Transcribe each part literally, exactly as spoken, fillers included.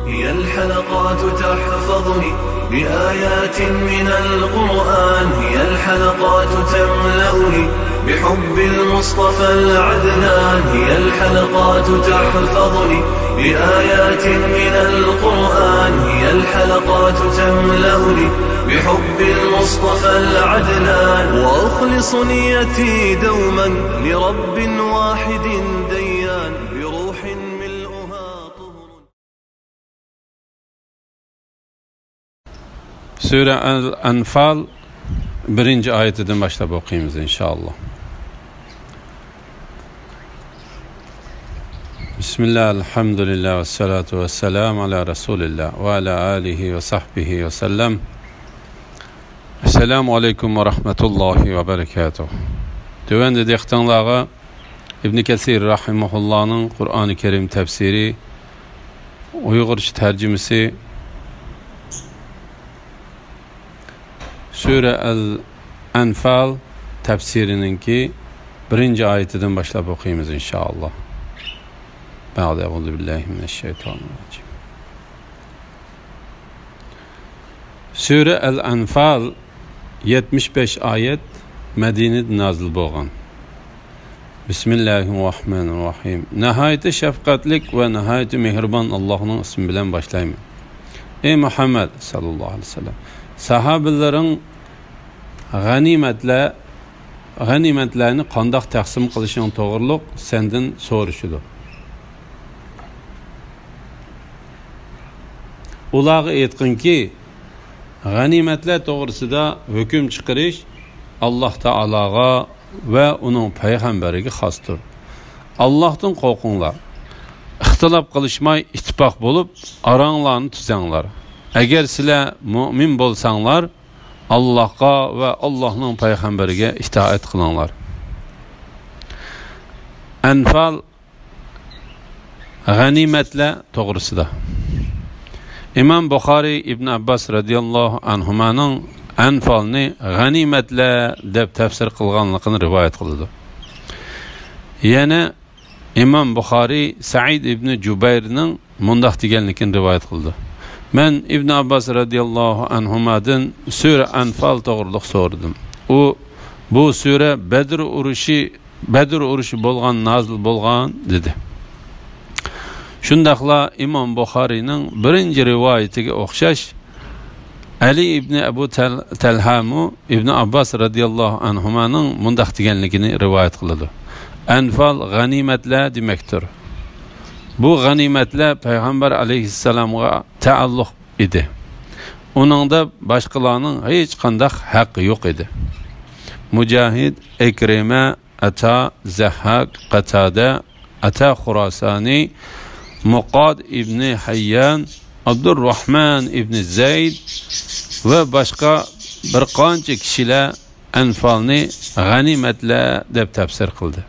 هي الحلقات تحفظني بآيات من القرآن، هي الحلقات تملأني بحب المصطفى العدنان، هي الحلقات تحفظني بآيات من القرآن، هي الحلقات تملأني بحب المصطفى العدنان، وأخلص نيتي دوما لرب واحد ديان، بروح ملؤها طهر. سۈرە ئەل-ئەنفال بىرىنچى ئايىتىدىن باشلاپ ئوقۇيمىز، ئىنشائاللا. بىسمىللا، ئەلھەمدۇلىللا، ۋەسسالاتۇ ۋەسسالامۇ ئالا رەسۇلىللا ۋە ئالا ئالىھى ۋە سەھبىھى ۋەسەللەم. ئەسسالامۇ ئەلەيكۇم ۋە رەھمەتۇللاھى ۋە بەرەكاتۇھ. تۆۋەندە دىققىتىڭلارغا ئىبن كەسىر رەھىمەھۇللانىڭ قۇرئانى كەرىم تەپسىرى، ئۇيغۇرچە تەرجىمىسى، سۈرە ئەل-ئەنفال تەپسىرىنىڭكى بىرىنچى ئايىتىدىن باشلاپ ئوقۇيمىز، ئىنشائاللا. بەئدە، ئەئۇزۇ بىللاھى مىنەششەيتانىررەجىم. سۈرە ئەل-ئەنفال يەتمىش بەش ئايەت، مەدىنىدە نازىل بولغان. بىسمىللاھىرراھمانىرراھىم. ناھايىتى شەپقەتلىك ۋە ناھايىتى مېھرىبان ئاللاھنىڭ ئىسمى بىلەن باشلايمەن. ئەي مۇھەممەد ساللاللاھۇ ئەلەيھى ۋەسەللەم، ساھابىلىرىڭ غەنىيمەتلەر، غەنىيمەتلەرنى قانداق تەقسىم قىلىشىڭ توغرۇلۇق سەندىن سورىشىدۇ. ئۇلارغا ئېيتقىنكى، غەنىيمەتلەر توغرىسىدا ھۆكۈم چىقىرىش ئاللاھ تائالاغا ۋە ئۇنىڭ پەيغەمبىرىگە خاستۇر. ئاللاھتىن قورقۇڭلار. ئىختىلاپ قىلىشماي ئىتتىپاق بولۇپ، ئاراڭلارنى تۈزەڭلار. ئەگەر سىلەر مۆمىن بولساڭلار، ئاللاھقا ۋە ئاللاھنىڭ پەيغەمبىرىگە ئىتائەت قىلىڭلار. ئەنفال، غەنىيمەتلەر توغرىسىدا. ئىمام بۇخارىي ئىبن ئابباس رەزىياللاھۇ ئەنھۇمانىڭ ئەنفالنى غەنىيمەتلەر دەپ تەپسىر قىلغانلىقىنى رىۋايەت قىلىدۇ. يەنە ئىمام بۇخارىي سەئىد ئىبنى جۇبەيرنىڭ مۇنداق دېگەنلىكىنى رىۋايەت قىلىدۇ. مەن ئىبن ئابباس رەزىياللاھۇ ئەنھۇمادىن سۈرە ئەنفال توغرىلىق سورىدىم. ئۇ، بۇ سۈرە بەدر ئۇرۇشى، بەدر ئۇرۇشى بولغان، نازىل بولغان، دېدى. شۇنداقلا ئىمام بۇخارىينىڭ بىرىنچى رىۋايىتىگە ئوخشاش، ئەلى ئىبنى ئەبۇ تەل-، تەلھەمۇ ئىبنى ئابباس رەزىياللاھۇ ئەنھۇمانىڭ مۇنداق دېگەنلىكىنى رىۋايەت قىلىدۇ: ئەنفال غەنىيمەتلەر دېمەكتۇر. بۇ غەنىيمەتلەر پەيغەمبەر ئەلەيھىسسالامغا تەئەللۇق ئىدى. ئۇنىڭدا باشقىلارنىڭ ھېچقانداق ھەققى يوق ئىدى. مۇجاھىد، ئىكرىمە، ئەتا، زەھھاك، قەتادە، ئەتا خۇراسانى، مۇقاد ئىبنى ھەييان، ئابدۇرراھمان ئىبنى زەيد ۋە باشقا بىر قانچە كىشىلەر ئەنفالنى غەنىيمەتلەر دەپ تەپسىر قىلدى.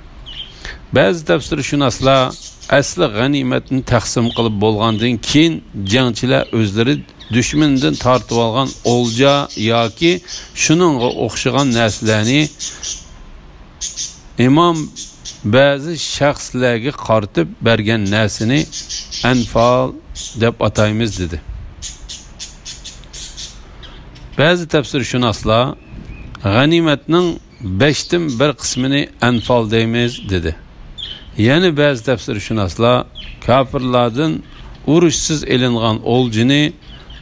بەزى تەپسىرشۇناسلار ئەسلى غەنىيمەتنى تەقسىم قىلىپ بولغاندىن كېيىن جەڭچىلەر ئۆزلىرى دۈشمىنىدىن تارتىۋالغان ئولجا ياكى شۇنىڭغا ئوخشىغان نەرسىلەرنى ئىمام بەزى شەخسلەرگە قارىتىپ بەرگەن نەرسىنى ئەنفال دەپ ئاتايمىز، دېدى. بەزى تەپسىرشۇناسلار غەنىيمەتنىڭ بەشتىن بىر قىسمىنى ئەنفال دەيمىز، دېدى. يەنە بەزى تەپسىرشۇناسلار كاپىرلاردىن ئۇرۇشسىز ئېلىنغان ئولجىنى،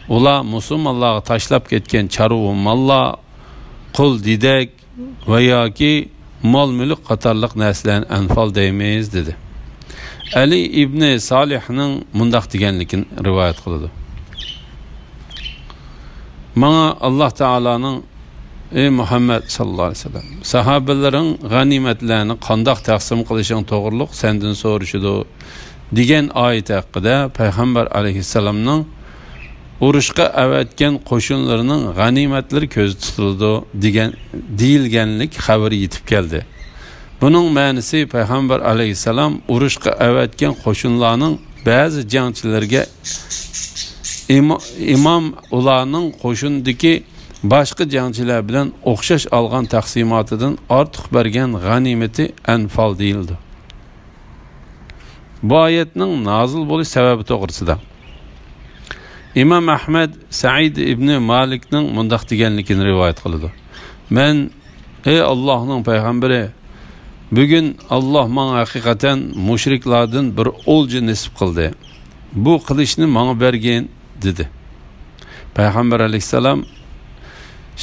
ئۇلار مۇسۇلمانلارغا تاشلاپ كەتكەن چارۋا ماللار، قۇل دېدەك ۋە ياكى مال-مۈلۈك قاتارلىق نەرسىلەرنى ئەنفال دەيمىز، دېدى. ئەلى ئىبنى سالىھنىڭ مۇنداق دېگەنلىكىنى رىۋايەت قىلىدۇ: ماڭا ئاللاھ تائالانىڭ، ئەي مۇھەممەد ساللاللاھۇ ئەلەيھى ۋەسەللەم، ساھابىلىرىڭ غەنىيمەتلەرنى قانداق تەقسىم قىلىشىڭ توغرۇلۇق سەندىن سورىشىدۇ، دېگەن ئايىتى ھەققىدە پەيغەمبەر ئەلەيھىسسالامنىڭ ئۇرۇشقا ئەۋەتكەن قوشۇنلىرىنىڭ غەنىيمەتلىرى كۆزدە تۇتۇلىدۇ دېگەن، دېيىلگەنلىك خەۋىرى يېتىپ كەلدى. بۇنىڭ مەنىسى، پەيغەمبەر ئەلەيھىسسالام ئۇرۇشقا ئەۋەتكەن قوشۇنلارنىڭ بەزى جەڭچىلىرىگە ئىما-، ئىمام ئۇلارنىڭ قوشۇنىدىكى باشقا جەڭچىلەر بىلەن ئوخشاش ئالغان تەقسىماتىدىن ئارتۇق بەرگەن غەنىيمىتى ئەنفال دېيىلىدۇ. بۇ ئايەتنىڭ نازىل بولۇش سەۋەبى توغرىسىدا. ئىمام ئەھمەد سەئىد ئىبنى مالىكنىڭ مۇنداق دېگەنلىكىنى رىۋايەت قىلىدۇ: مەن، ئەي ئاللاھنىڭ پەيغەمبىرى، بۈگۈن ئاللاھ ماڭا ھەقىقەتەن مۇشرىكلاردىن بىر ئولجا نېسىپ قىلدى. بۇ قىلىچنى ماڭا بەرگىن، دېدى. پەيغەمبەر ئەلەيھىسسالام،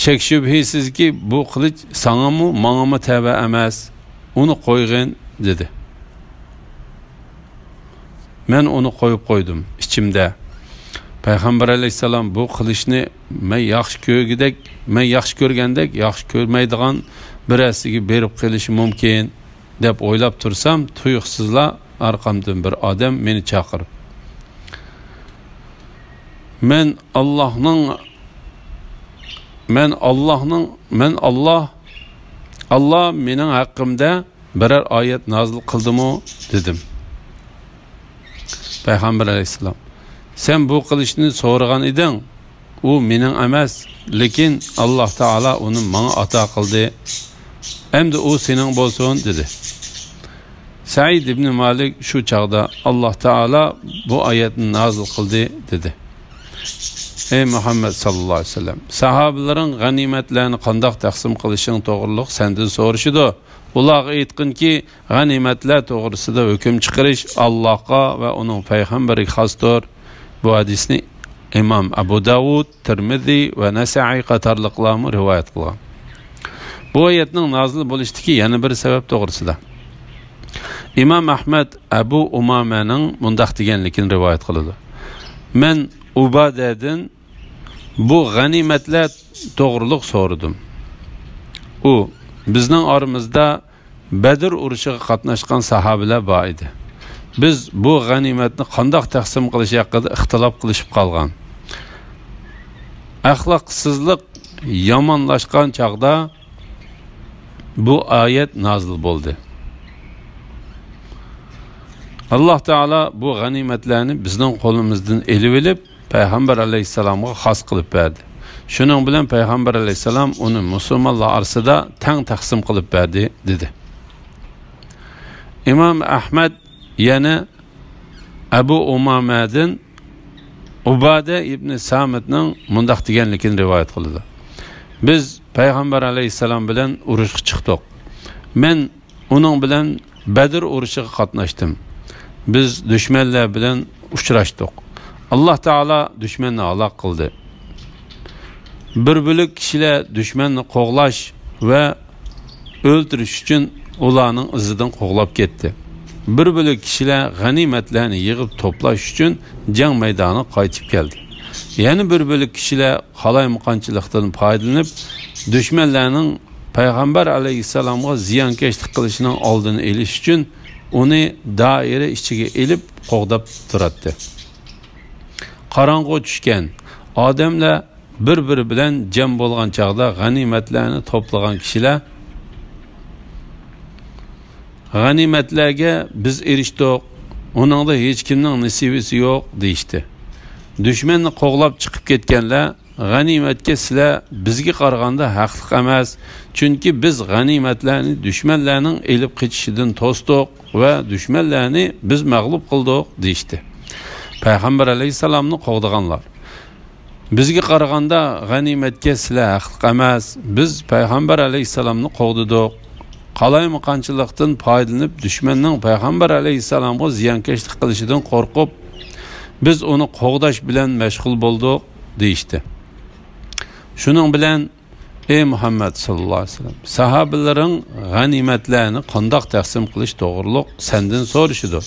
شەك-شۈبھىسىزكى، بۇ قىلىچ ساڭىمۇ، ماڭىمۇ تەۋە ئەمەس. ئۇنى قويغىن، دېدى. مەن ئۇنى قويۇپ قويدۇم ئىچىمدە. پەيغەمبەر ئەلەيھىسسالام بۇ قىلىچنى مەن ياخشى كۆرگۈدەك، مەن ياخشى كۆرگەندەك ياخشى كۆرمەيدىغان بىرەرسىگە بېرىپ قېلىشى مۇمكىن، دەپ ئويلاپ تۇرسام، تۇيۇقسىزلا ئارقامدىن بىر ئادەم مېنى چاقىرىپ، مەن ئاللاھنىڭ، مەن ئاللاھنىڭ، مەن ئاللاھ، ئاللاھ مېنىڭ ھەققىمدە بىرەر ئايەت نازىل قىلدىمۇ؟ دېدىم. پەيغەمبەر ئەلەيھىسسالام، سەن بۇ قىلىچنى سورىغان ئىدىڭ، ئۇ مېنىڭ ئەمەس، لېكىن ئاللاھ تائالا ئۇنى ماڭا ئاتا قىلدى. ئەمدى ئۇ سېنىڭ بولسۇن، دېدى. سەئىد ئىبنى مالىك شۇ چاغدا، ئاللاھ تائالا بۇ ئايەتنى نازىل قىلدى، دېدى. ئەي مۇھەممەد ساللاللاھۇ ئەلەيھى ۋەسەللەم، ساھابىلىرىڭ غەنىيمەتلەرنى قانداق تەقسىم قىلىشىڭ توغرۇلۇق سەندىن سورىشىدۇ. ئۇلارغا ئېيتقىنكى، غەنىيمەتلەر توغرىسىدا ھۆكۈم چىقىرىش ئاللاھقا ۋە ئۇنىڭ پەيغەمبىرىگە خاستۇر. بۇ ھەدىسنى ئىمام ئەبۇ داۋۇد، تىرمىزى ۋە نەسائىي قاتارلىقلارمۇ رىۋايەت قىلغان. بۇ ئايەتنىڭ نازىل بولۇشتىكى يەنە بىر سەۋەب توغرىسىدا ئىمام ئەھمەد ئەبۇ ئۇمامەنىڭ مۇنداق دېگەنلىكىنى رىۋايەت قىلىدۇ: مەن ئۇبادەدىن بۇ غەنىيمەتلەر توغرۇلۇق سورىدىم. ئۇ، بىزنىڭ ئارىمىزدا بەدر ئۇرۇشىغا قاتناشقان ساھابىلەر بار ئىدى. بىز بۇ غەنىيمەتنى قانداق تەقسىم قىلىش ھەققىدە ئىختىلاپ قىلىشىپ قالغان. ئەخلاقسىزلىق يامانلاشقان چاغدا بۇ ئايەت نازىل بولدى. ئاللاھ تائالا بۇ غەنىيمەتلەرنى بىزنىڭ قولىمىزدىن ئېلىۋېلىپ، پەيغەمبەر ئەلەيھىسسالامغا خاس قىلىپ بەردى. شۇنىڭ بىلەن پەيغەمبەر ئەلەيھىسسالام ئۇنى مۇسۇلمانلار ئارىسىدا تەڭ تەقسىم قىلىپ بەردى، دېدى. ئىمام ئەھمەد يەنە ئەبۇ ئۇمامەدىن ئۇبادە ئىبنى سامىتنىڭ مۇنداق دېگەنلىكىنى رىۋايەت قىلىدۇ: بىز پەيغەمبەر ئەلەيھىسسالام بىلەن ئۇرۇشقا چىقتۇق. مەن ئۇنىڭ بىلەن بەدر ئۇرۇشىغا قاتناشتىم. بىز دۈشمەنلەر بىلەن ئۇچراشتۇق. ئاللاھ تائالا دۈشمەننى ھالاك قىلدى. بىر بۆلەك كىشىلەر دۈشمەننى قوغلاش ۋە ئۆلتۈرۈش ئۈچۈن ئۇلارنىڭ ئىزىدىن قوغلاپ كەتتى. بىر بۆلەك كىشىلەر غەنىيمەتلەرنى يىغىپ توپلاش ئۈچۈن جەڭ مەيدانىغا قايتىپ كەلدى. يەنە بىر بۆلەك كىشىلەر قالايمىقانچىلىقتىن پايدىلىنىپ، دۈشمەنلەرنىڭ پەيغەمبەر ئەلەيھىسسالامغا زىيانكەشلىك قىلىشىنىڭ ئالدىنى ئېلىش ئۈچۈن ئۇنى دائىرە ئىچىگە ئېلىپ قوغداپ تۇراتتى. قاراڭغۇ چۈشكەن. ئادەملەر بىر-بىرى بىلەن جەم بولغان چاغدا غەنىيمەتلەرنى توپلىغان كىشىلەر، «غەنىيمەتلەرگە بىز ئېرىشتۇق، ئۇنىڭدا ھېچكىمنىڭ نېسىۋىسى يوق» دېيىشتى. دۈشمەننى قوغلاپ چىقىپ كەتكەنلەر، «غەنىيمەتكە سىلەر بىزگە قارىغاندا ھەقلىق ئەمەس، چۈنكى بىز غەنىيمەتلەرنى دۈشمەنلەرنىڭ ئېلىپ قېچىشىدىن توستۇق ۋە دۈشمەنلەرنى بىز مەغلۇپ قىلدۇق» دېيىشتى. پەيغەمبەر ئەلەيھىسسالامنى قوغدىغانلار، «بىزگە قارىغاندا غەنىيمەتكە سىلەر ھەقلىق ئەمەس، بىز پەيغەمبەر ئەلەيھىسسالامنى قوغدىدۇق. قالايمىقانچىلىقتىن پايدىلىنىپ، دۈشمەننىڭ پەيغەمبەر ئەلەيھىسسالامغا زىيانكەشلىك قىلىشىدىن قورقۇپ، بىز ئۇنى قوغداش بىلەن مەشغۇل بولدۇق» دېيىشتى. شۇنىڭ بىلەن، ئەي مۇھەممەد ساللاللاھۇ ئەلەيھى ۋەسەللەم، ساھابىلىرىڭ غەنىيمەتلەرنى قانداق تەقسىم قىلىش توغرۇلۇق سەندىن سورىشىدۇ.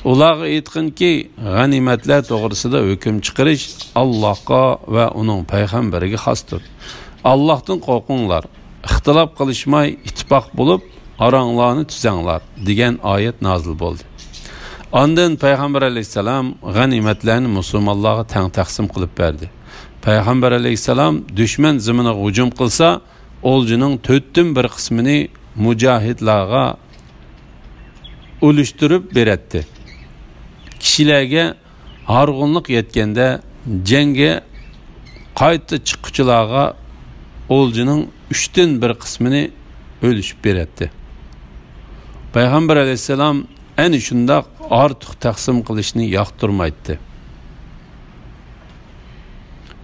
ئۇلارغا ئېيتقىنكى، غەنىيمەتلەر توغرىسىدا ھۆكۈم چىقىرىش ئاللاھقا ۋە ئۇنىڭ پەيغەمبىرىگە خاستۇر. ئاللاھتىن قورقۇڭلار، ئىختىلاپ قىلىشماي، ئىتتىپاق بولۇپ، ئاراڭلارنى تۈزەڭلار، دېگەن ئايەت نازىل بولدى. ئاندىن پەيغەمبەر ئەلەيھىسسالام غەنىيمەتلەرنى مۇسۇلمانلارغا تەڭ تەقسىم قىلىپ بەردى. پەيغەمبەر ئەلەيھىسسالام دۈشمەن زېمىنىغا ھۇجۇم قىلسا، ئولجىنىڭ تۆتتىن بىر قىسمىنى مۇجاھىدلارغا ئۈلۈشتۈرۈپ بېرەتتى. كىشىلەرگە ھارغىنلىق يەتكەندە، جەڭگە قايتا چىققۇچىلارغا ئولجىنىڭ ئۈچتىن بىر قىسمىنى ئۈلۈشۈپ بېرەتتى. پەيغەمبەر ئەلەيھىسسالام ئەنە شۇنداق ئارتۇق تەقسىم قىلىشنى ياقتۇرمايتتى.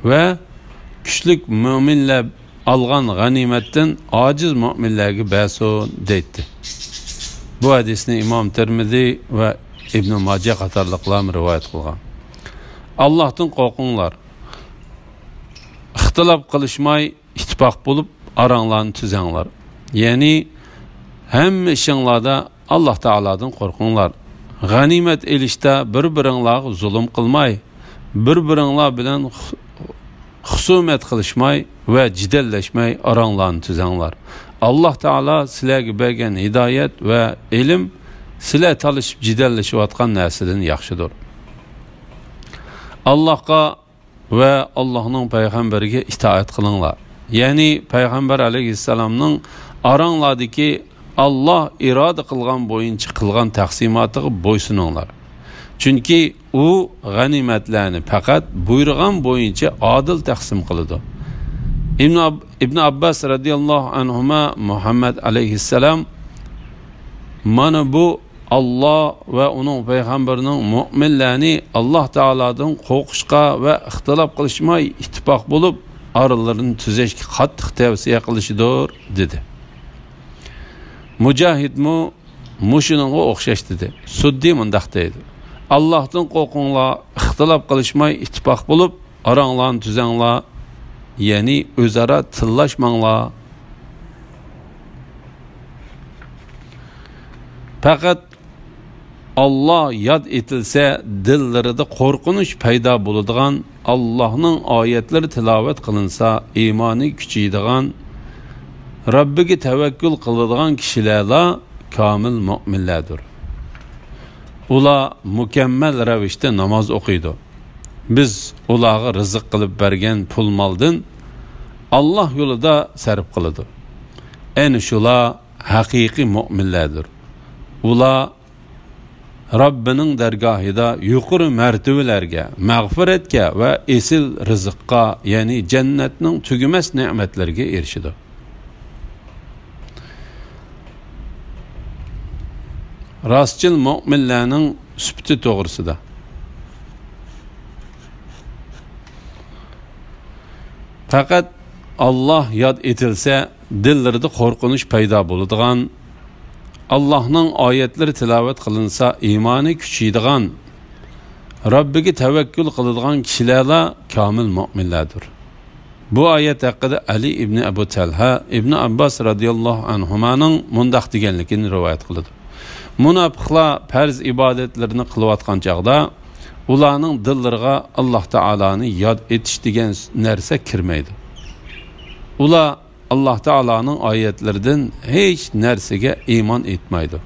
ۋە كۈچلۈك مۆمىنلەر ئالغان غەنىيمەتتىن ئاجىز مۆمىنلەرگە بەرسۇن» دەيتتى. بۇ ھەدىسنى ئىمام تىرمىزى ۋە ئىبنى ماجە قاتارلىقلار رىۋايەت قىلغان. «ئاللاھتىن قورقۇڭلار، ئىختىلاپ قىلىشماي، ئىتتىپاق بولۇپ، ئاراڭلارنى تۈزەڭلار.» يەنى، ھەممە ئىشىڭلاردا ئاللاھ تائالادىن قورقۇڭلار. غەنىيمەت ئېلىشتا بىر-بىرىڭلارغا زۇلۇم قىلماي، بىر-بىرىڭلار بىلەن خۇ-، خۇسۇمەت قىلىشماي ۋە جېدەللەشمەي ئاراڭلارنى تۈزەڭلار. ئاللاھ تائالا سىلەرگە بەرگەن ھىدايەت ۋە ئىلىم سىلەر تالىشىپ جېدەللىشىۋاتقان نەرسىدىن ياخشىدۇر. ئاللاھقا ۋە ئاللاھنىڭ پەيغەمبىرىگە ئىتائەت قىلىڭلار. يەنى پەيغەمبەر ئەلەيھىسسالامنىڭ ئاراڭلاردىكى ئاللاھ ئىرادە قىلغان بويىچە قىلغان تەقسىماتىغا بويسۇنۇڭلار. چۈنكى ئۇ غەنىيمەتلەرنى پەقەت بۇيرۇغان بويىچە ئادىل تەقسىم قىلىدۇ. ئىبن ئاب-، ئىبن ئابباس رەزىياللاھۇ ئەنھۇما، مۇھەممەد ئەلەيھىسسالام، مانا بۇ ئاللاھ ۋە ئۇنىڭ پەيغەمبىرىنىڭ مۆمىنلەرنى ئاللاھ تائالادىن قورقۇشقا ۋە ئىختىلاپ قىلىشماي، ئىتتىپاق بولۇپ، ئارىلىرىنى تۈزەشكە قاتتىق تەۋسىيە قىلىشىدۇر، دېدى. مۇجاھىدمۇ مۇشۇنىڭغا ئوخشاش دېدى. سۇددى مۇنداق دەيدۇ: «ئاللاھتىن قورقۇڭلار، ئىختىلاپ قىلىشماي، ئىتتىپاق بولۇپ، ئاراڭلارنى تۈزەڭلار، يەنى ئۆزئارا تىللاشماڭلار. پەقەت ئاللاھ ياد ئېتىلسە، دىللىرىدا قورقۇنچ پەيدا بولىدىغان، ئاللاھنىڭ ئايەتلىرى تىلاۋەت قىلىنسا، ئىمانى كۈچىيىدىغان، رەببىگە تەۋەككۈل قىلىدىغان كىشىلەرلا كامىل مۆمىنلەردۇر. ئۇلار مۇكەممەل رەۋىشتە ناماز ئوقۇيدۇ. بىز ئۇلارغا رىزىق قىلىپ بەرگەن پۇل-مالدىن ئاللاھ يولىدا سەرپ قىلىدۇ. ئەنە شۇلار ھەقىقىي مۆمىنلەردۇر. ئۇلار رەببىنىڭ دەرگاھىدا يۇقىرى مەرتىۋىلەرگە، مەغپىرەتكە ۋە ئېسىل رىزىققا، يەنى جەننەتنىڭ تۈگىمەس نېمەتلىرىگە ئېرىشىدۇ.» راستچىل مۆمىنلەرنىڭ سۈپىتى توغرىسىدا. پەقەت ئاللاھ ياد ئېتىلسە، دىللىرىدا قورقۇنچ پەيدا بولىدىغان، ئاللاھنىڭ ئايەتلىرى تىلاۋەت قىلىنسا، ئىمانى كۈچىيىدىغان، رەببىگە تەۋەككۈل قىلىدىغان كىشىلەرلا كامىل مۆمىنلەردۇر. بۇ ئايەت ھەققىدە ئەلى ئىبنى ئەبۇ تەلھە، ئىبنى ئابباس رەزىياللاھۇ ئەنھۇمانىڭ مۇنداق دېگەنلىكىنى رىۋايەت قىلىدۇ: مۇناپىقلار پەرز ئىبادەتلىرىنى قىلىۋاتقان چاغدا، ئۇلارنىڭ دىللىرىغا ئاللاھ تائالانى ياد ئېتىش دېگەن نەرسە كىرمەيدۇ. ئۇلار ئاللاھ تائالانىڭ ئايەتلىرىدىن ھېچ نەرسىگە ئىمان ئېيتمايدۇ.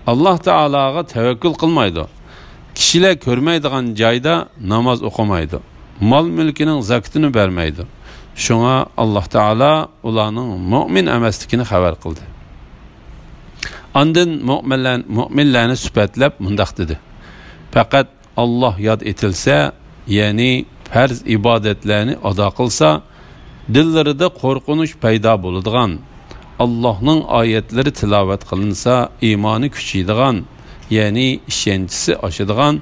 ئاللاھ تائالاغا تەۋەككۈل قىلمايدۇ. كىشىلەر كۆرمەيدىغان جايدا ناماز ئوقۇمايدۇ. مال-مۈلكىنىڭ زاكىتىنى بەرمەيدۇ. شۇڭا ئاللاھ تائالا ئۇلارنىڭ مۆمىن ئەمەسلىكىنى خەۋەر قىلدى. ئاندىن مۆمىنلەر-، مۆمىنلەرنى سۈپەتلەپ مۇنداق دېدى: پەقەت ئاللاھ ياد ئېتىلسە، يەنى پەرز ئىبادەتلەرنى ئادا قىلسا، دىللىرىدا قورقۇنچ پەيدا بولىدىغان، ئاللاھنىڭ ئايەتلىرى تىلاۋەت قىلىنسا، ئىمانى كۈچىيىدىغان، يەنى ئىشەنچىسى ئاشىدىغان،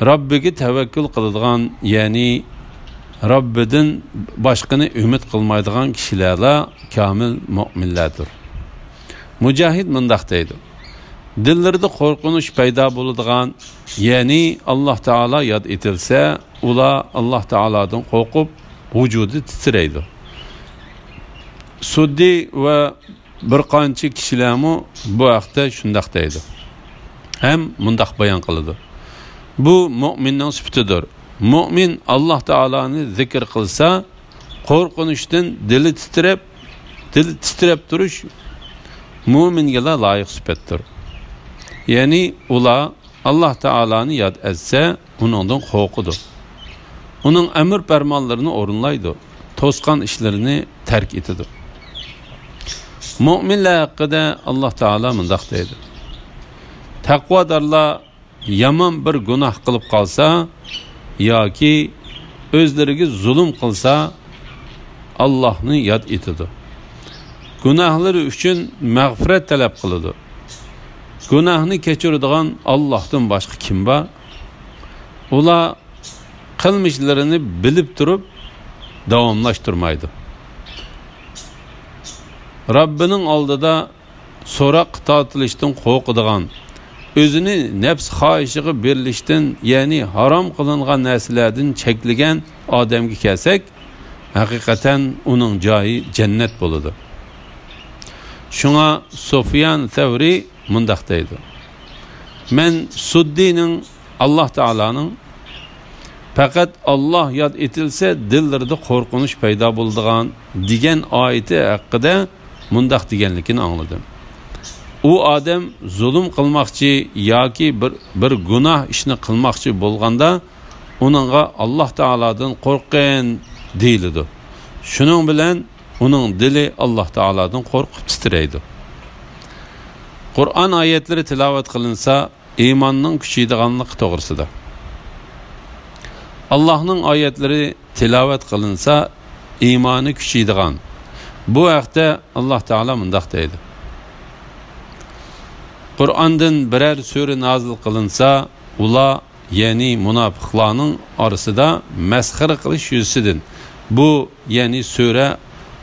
رەببىگە تەۋەككۈل قىلىدىغان، يەنى رەببىدىن باشقىنى ئۈمىد قىلمايدىغان كىشىلەرلا كامىل مۆمىنلەردۇر. مۇجاھىد مۇنداق دەيدۇ: دىللىرىدا قورقۇنچ پەيدا بولىدىغان، يەنى ئاللاھ تائالا ياد ئېتىلسە، ئۇلار ئاللاھ تائالادىن قورقۇپ، ۋۇجۇدى تىترەيدۇ. سۇددى ۋە بىر قانچە كىشىلەرمۇ بۇ ھەقتە شۇنداق دەيدۇ. ھەم مۇنداق بايان قىلىدۇ: بۇ مۆمىننىڭ سۈپىتىدۇر. مۆمىن ئاللاھ تائالانى زىكىر قىلسا، قورقۇنچتىن دىلى تىترەپ، دىلى تىترەپ تۇرۇش مۆمىنگىلا لايىق سۈپەتتۇر. يەنى ئۇلار ئاللاھ تائالانى ياد ئەتسە، ئۇنىڭدىن قورقىدۇ. ئۇنىڭ ئەمر پەرمانلىرىنى ئورۇنلايدۇ، توسقان ئىشلىرىنى تەرك ئېتىدۇ. مۆمىنلەر ھەققىدە ئاللاھ تائالا مۇنداق دەيدۇ: تەقۋادارلار يامان بىر گۇناھ قىلىپ قالسا ياكى ئۆزلىرىگە زۇلۇم قىلسا، ئاللاھنى ياد ئېتىدۇ. گۇناھلىرى ئۈچۈن مەغپىرەت تەلەپ قىلىدۇ. گۇناھنى كەچۈرىدىغان ئاللاھتىن باشقا كىم بار؟ ئۇلار قىلمىشلىرىنى بىلىپ تۇرۇپ داۋاملاشتۇرمايدۇ. رەببىنىڭ ئالدىدا سوراققا تارتىلىشتىن قورقىدىغان، ئۆزىنى نەپس خاھىشىغا بېرىلىشتىن، يەنى ھارام قىلىنغان نەرسىلەردىن چەكلىگەن ئادەمگە كەلسەك، ھەقىقەتەن ئۇنىڭ جايى جەننەت بولىدۇ. شۇڭا سۇفيان سەۋرى مۇنداق دەيدۇ: مەن سۇددىنىڭ، ئاللاھ تائالانىڭ، «پەقەت ئاللاھ ياد ئېتىلسە، دىللىرىدا قورقۇنچ پەيدا بولىدىغان» دېگەن ئايىتى ھەققىدە مۇنداق دېگەنلىكىنى ئاڭلىدىم: ئۇ ئادەم زۇلۇم قىلماقچى ياكى بىر، بىر گۇناھ ئىشنى قىلماقچى بولغاندا، ئۇنىڭغا «ئاللاھ تائالادىن قورققىن» دېيىلىدۇ. شۇنىڭ بىلەن ئۇنىڭ دىلى ئاللاھ تائالادىن قورقۇپ تىترەيدۇ. قۇرئان ئايەتلىرى تىلاۋەت قىلىنسا، ئىماننىڭ كۈچىيىدىغانلىقى توغرىسىدا. ئاللاھنىڭ ئايەتلىرى تىلاۋەت قىلىنسا، ئىمانى كۈچىيىدىغان. بۇ ھەقتە ئاللاھ تائالا مۇنداق دەيدۇ: قۇرئاندىن بىرەر سۈرە نازىل قىلىنسا، ئۇلار، يەنى مۇناپىقلارنىڭ ئارىسىدا مەسخىرە قىلىش يۈزىسىدىن، «بۇ، يەنى سۈرە،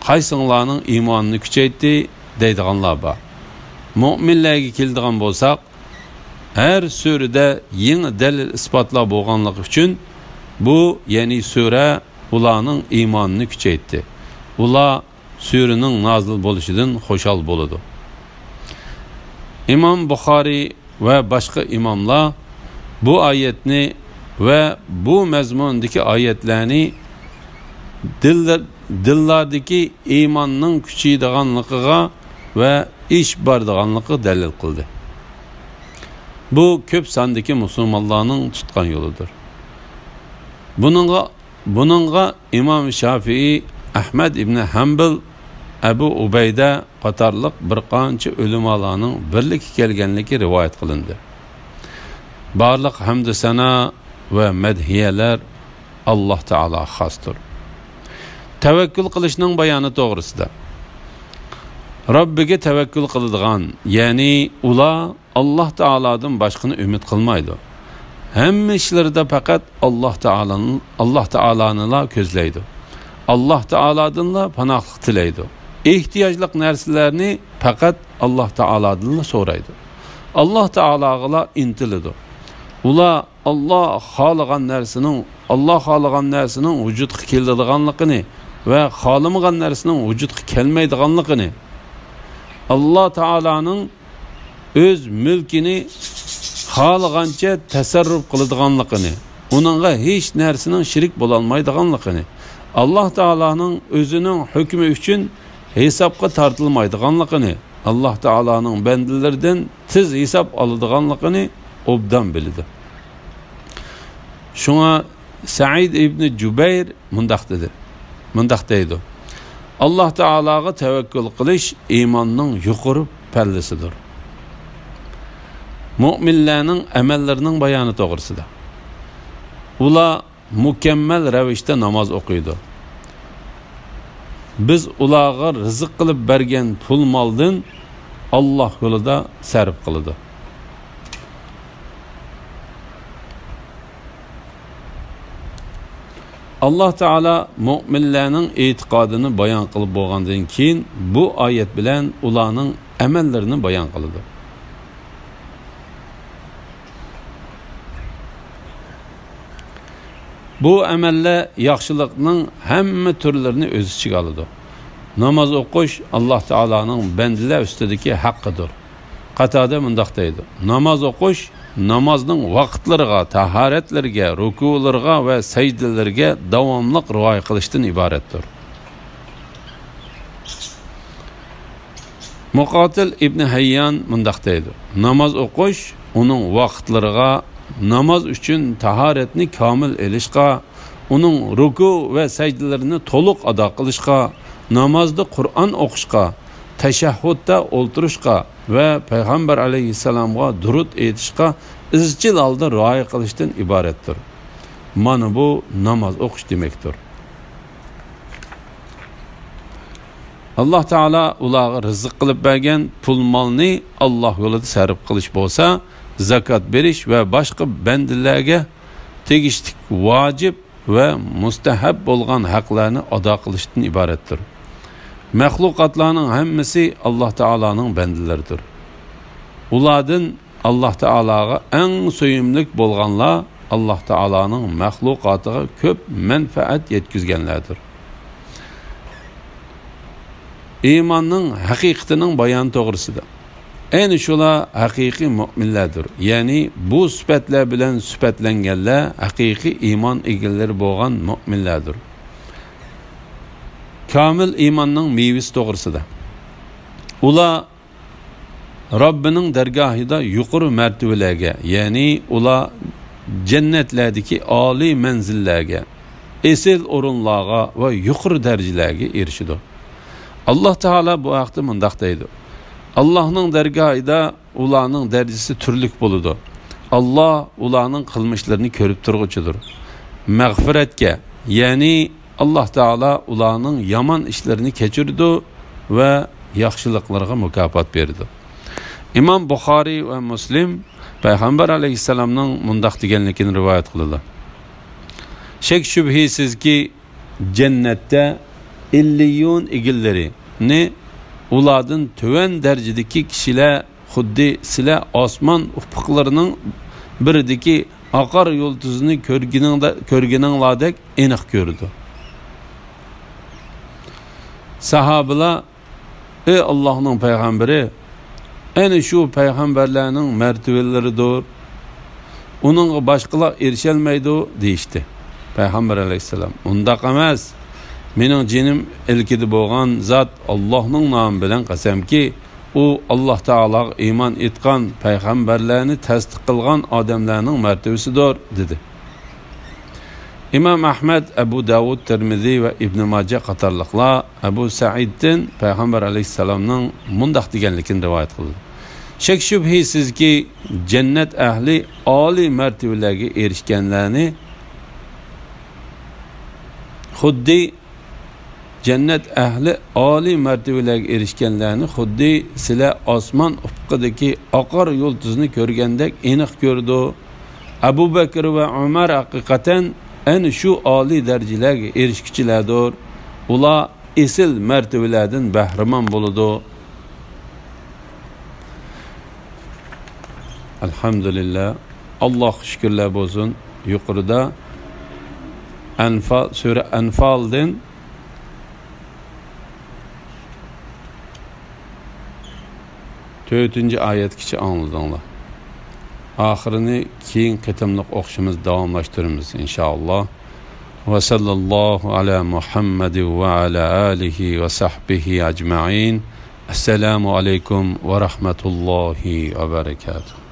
قايسىڭلارنىڭ ئىمانىنى كۈچەيتتى؟» دەيدىغانلار بار. مۆمىنلەرگە كېلىدىغان بولساق، ھەر سۈرىدە يېڭى دەلىل-ئىسپاتلار بولغانلىقى ئۈچۈن، «بۇ، يەنى سۈرە، ئۇلارنىڭ ئىمانىنى كۈچەيتتى. ئۇلار سۈرىنىڭ نازىل بولۇشىدىن خۇشال بولىدۇ.» ئىمام بۇخارىي ۋە باشقا ئىماملار بۇ ئايەتنى ۋە بۇ مەزمۇندىكى ئايەتلەرنى دىللا-، دىللاردىكى ئىماننىڭ كۈچىيىدىغانلىقىغا ۋە ئېشىپ بارىدىغانلىقىغا دەلىل قىلدى. بۇ كۆپ ساندىكى مۇسۇلمانلارنىڭ تۇتقان يولىدۇر. بۇنىڭغا، بۇنىڭغا ئىمام شافىئىي، ئەھمەد ئىبنى ھەمبىل، ئەبۇ ئۇبەيدە قاتارلىق بىر قانچە ئۆلىمالارنىڭ بىرلىككە كەلگەنلىكى رىۋايەت قىلىندى. بارلىق ھەمدۇ سانا ۋە مەدھىيەلەر ئاللاھ تائالاغا خاستۇر. تەۋەككۈل قىلىشنىڭ بايانى توغرىسىدا. رەببىگە تەۋەككۈل قىلىدىغان، يەنى ئۇلار ئاللاھ تائالادىن باشقىنى ئۈمىد قىلمايدۇ. ھەممە ئىشلىرىدا پەقەت ئاللاھ تائالانى، ئاللاھ تائالانىلا كۆزلەيدۇ. ئاللاھ تائالادىنلا پاناھلىق تىلەيدۇ. ئېھتىياجلىق نەرسىلەرنى پەقەت ئاللاھ تائالادىنلا سورايدۇ. ئاللاھ تائالاغىلا ئىنتىلىدۇ. ئۇلار ئاللاھ خالىغان نەرسىنىڭ، ئاللاھ خالىغان نەرسىنىڭ ۋۇجۇدقا كېلىدىغانلىقىنى ۋە خالىمىغان نەرسىنىڭ ۋۇجۇدقا كەلمەيدىغانلىقىنى، ئاللاھ تائالانىڭ ئۆز مۈلكىنى خالىغانچە تەسەررۇپ قىلىدىغانلىقىنى، ئۇنىڭغا ھېچ نەرسىنىڭ شېرىك بولالمايدىغانلىقىنى، ئاللاھ تائالانىڭ ئۆزىنىڭ ھۆكمى ئۈچۈن ھېسابقا تارتىلمايدىغانلىقىنى، ئاللاھ تائالانىڭ بەندىلىرىدىن تېز ھېساب ئالىدىغانلىقىنى ئوبدان بىلىدۇ. شۇڭا سەئىد ئىبنى جۇبەير مۇنداق دېدى، مۇنداق دەيدۇ: «ئاللاھ تائالاغا تەۋەككۈل قىلىش ئىماننىڭ يۇقىرى پەللىسىدۇر.» مۆمىنلەرنىڭ ئەمەللىرىنىڭ بايانى توغرىسىدا. ئۇلار مۇكەممەل رەۋىشتە ناماز ئوقۇيدۇ. بىز ئۇلارغا رىزىق قىلىپ بەرگەن پۇل مالدىن ئاللاھ يولىدا سەرپ قىلىدۇ. ئاللاھ تائالا مۆمىنلەرنىڭ ئېتىقادىنى بايان قىلىپ بولغاندىن كېيىن، بۇ ئايەت بىلەن ئۇلارنىڭ ئەمەللىرىنى بايان قىلىدۇ. بۇ ئەمەللەر ياخشىلىقنىڭ ھەممە تۈرلىرىنى ئۆز ئىچىگە ئالىدۇ. ناماز ئوقۇش ئاللاھ تائالانىڭ بەندىلەر ئۈستىدىكى ھەققىدۇر. قاتادە مۇنداق دەيدۇ: ناماز ئوقۇش نامازنىڭ ۋاقىتلىرىغا، تاھارەتلىرىگە، رۇكۇلىرىغا ۋە سەجدىلىرىگە داۋاملىق رىئايە قىلىشتىن ئىبارەتتۇر. مۇقاتىل ئىبنى ھەييان مۇنداق دەيدۇ: ناماز ئوقۇش ئۇنىڭ ۋاقىتلىرىغا، ناماز ئۈچۈن تاھارەتنى كامىل ئېلىشقا، ئۇنىڭ رۇكۇ ۋە سەجدىلىرىنى تولۇق ئادا قىلىشقا، نامازدا قۇرئان ئوقۇشقا، تەشەھھۇدتا ئولتۇرۇشقا ۋە پەيغەمبەر ئەلەيھىسسالامغا دۇرۇت ئېيتىشقا ئىزچىل ھالدا رىئايە قىلىشتىن ئىبارەتتۇر. مانا بۇ ناماز ئوقۇش دېمەكتۇر. ئاللاھ تائالا ئۇلارغا رىزىق قىلىپ بەرگەن پۇل مالنى ئاللاھ يولىدا سەرپ قىلىش بولسا، زاكات بېرىش ۋە باشقا بەندىلەرگە تېگىشلىك ۋاجىپ ۋە مۇستەھەب بولغان ھەقلەرنى ئادا قىلىشتىن ئىبارەتتۇر. مەخلۇقاتلارنىڭ ھەممىسى ئاللاھ تائالانىڭ بەندىلىرىدۇر. ئۇلاردىن ئاللاھ تائالاغا ئەڭ سۆيۈملۈك بولغانلار ئاللاھ تائالانىڭ مەخلۇقاتىغا كۆپ مەنپەئەت يەتكۈزگەنلەردۇر. ئىماننىڭ ھەقىقىتىنىڭ بايانى توغرىسىدا. ئەنە شۇلار ھەقىقىي مۆمىنلەردۇر. يەنى بۇ سۈپەتلەر بىلەن سۈپەتلەنگەنلەر ھەقىقىي ئىمان ئىگىلىرى بولغان مۆمىنلەردۇر. كامىل ئىماننىڭ مېۋىسى توغرىسىدا. ئۇلار رەببىنىڭ دەرگاھىدا يۇقىرى مەرتىۋىلەرگە، يەنى ئۇلار جەننەتلەردىكى ئالىي مەنزىللەرگە، ئېسىل ئورۇنلارغا ۋە يۇقىرى دەرىجىلەرگە ئېرىشىدۇ. ئاللاھ تائالا بۇ ھەقتە مۇنداق دەيدۇ: ئاللاھنىڭ دەرگاھىدا ئۇلارنىڭ دەرىجىسى تۈرلۈك بولىدۇ. ئاللاھ ئۇلارنىڭ قىلمىشلىرىنى كۆرۈپ تۇرغۇچىدۇر. مەغپىرەتكە، يەنى ئاللاھ تائالا ئۇلارنىڭ يامان ئىشلىرىنى كەچۈرىدۇ ۋە ياخشىلىقلىرىغا مۇكاپات بېرىدۇ. ئىمام بۇخارىي ۋە مۇسلىم پەيغەمبەر ئەلەيھىسسالامنىڭ مۇنداق دېگەنلىكىنى رىۋايەت قىلىدۇ: شەك-شۈبھىسىزكى، جەننەتتە ئىللىيۇن ئىگىلىرىنى ئۇلاردىن تۆۋەن دەرىجىدىكى كىشىلەر خۇددى سىلەر ئاسمان ئۇپۇقلىرىنىڭ بىرىدىكى ئاقار يۇلتۇزنى كۆرگىنىڭدە-، كۆرگىنىڭلاردەك ئېنىق كۆرىدۇ. ساھابىلار: ئەي ئاللاھنىڭ پەيغەمبىرى، ئەنە شۇ پەيغەمبەرلەرنىڭ مەرتىۋىلىرىدۇر. ئۇنىڭغا باشقىلار ئېرىشەلمەيدۇ، دېيىشتى. پەيغەمبەر ئەلەيھىسسالام: ئۇنداق ئەمەس. مېنىڭ جېنىم ئىلكىدە بولغان زات ئاللاھنىڭ نامى بىلەن قەسەمكى، ئۇ ئاللاھ تائالاغا ئىمان ئېيتقان، پەيغەمبەرلەرنى تەستىق قىلغان ئادەملەرنىڭ مەرتىۋىسىدۇر، دېدى. ئىمام ئەھمەد، ئەبۇ داۋۇد، تىرمىزى ۋە ئىبنى ماجە قاتارلىقلار ئەبۇ سەئىدتىن پەيغەمبەر ئەلەيھىسسالامنىڭ مۇنداق دېگەنلىكىنى رىۋايەت قىلدى: شەك-شۈبھىسىزكى، جەننەت ئەھلى ئالىي مەرتىۋىلەرگە ئېرىشكەنلەرنى خۇددى جەننەت ئەھلى ئالىي مەرتىۋىلەرگە ئېرىشكەنلەرنى خۇددى سىلەر ئاسمان ئۇپۇقىدىكى ئاقار يۇلتۇزنى كۆرگەندەك ئېنىق كۆرىدۇ. ئەبۇ بەكرى ۋە ئۆمەر ھەقىقەتەن ئەنە شۇ ئالىي دەرىجىلەرگە ئېرىشكۈچىلەردۇر. ئۇلار ئېسىل مەرتىۋىلەردىن بەھرىمەن بولىدۇ. ئەلھەمدۇلىللا. ئاللاھقا شۈكۈرلەر بولسۇن. يۇقىرىدا ئەنفال، سۈرە ئەنفالدىن تۆتىنچى ئايەتكىچە ئاڭلىدىڭلار. ئاخىرىنى كېيىن قېتىملىق ئوقۇشىمىز، داۋاملاشتۇرىمىز، ئىنشائاللا. وصلى الله على محمد وعلى آله وصحبه أجمعين. السلام عليكم ورحمة الله وبركاته.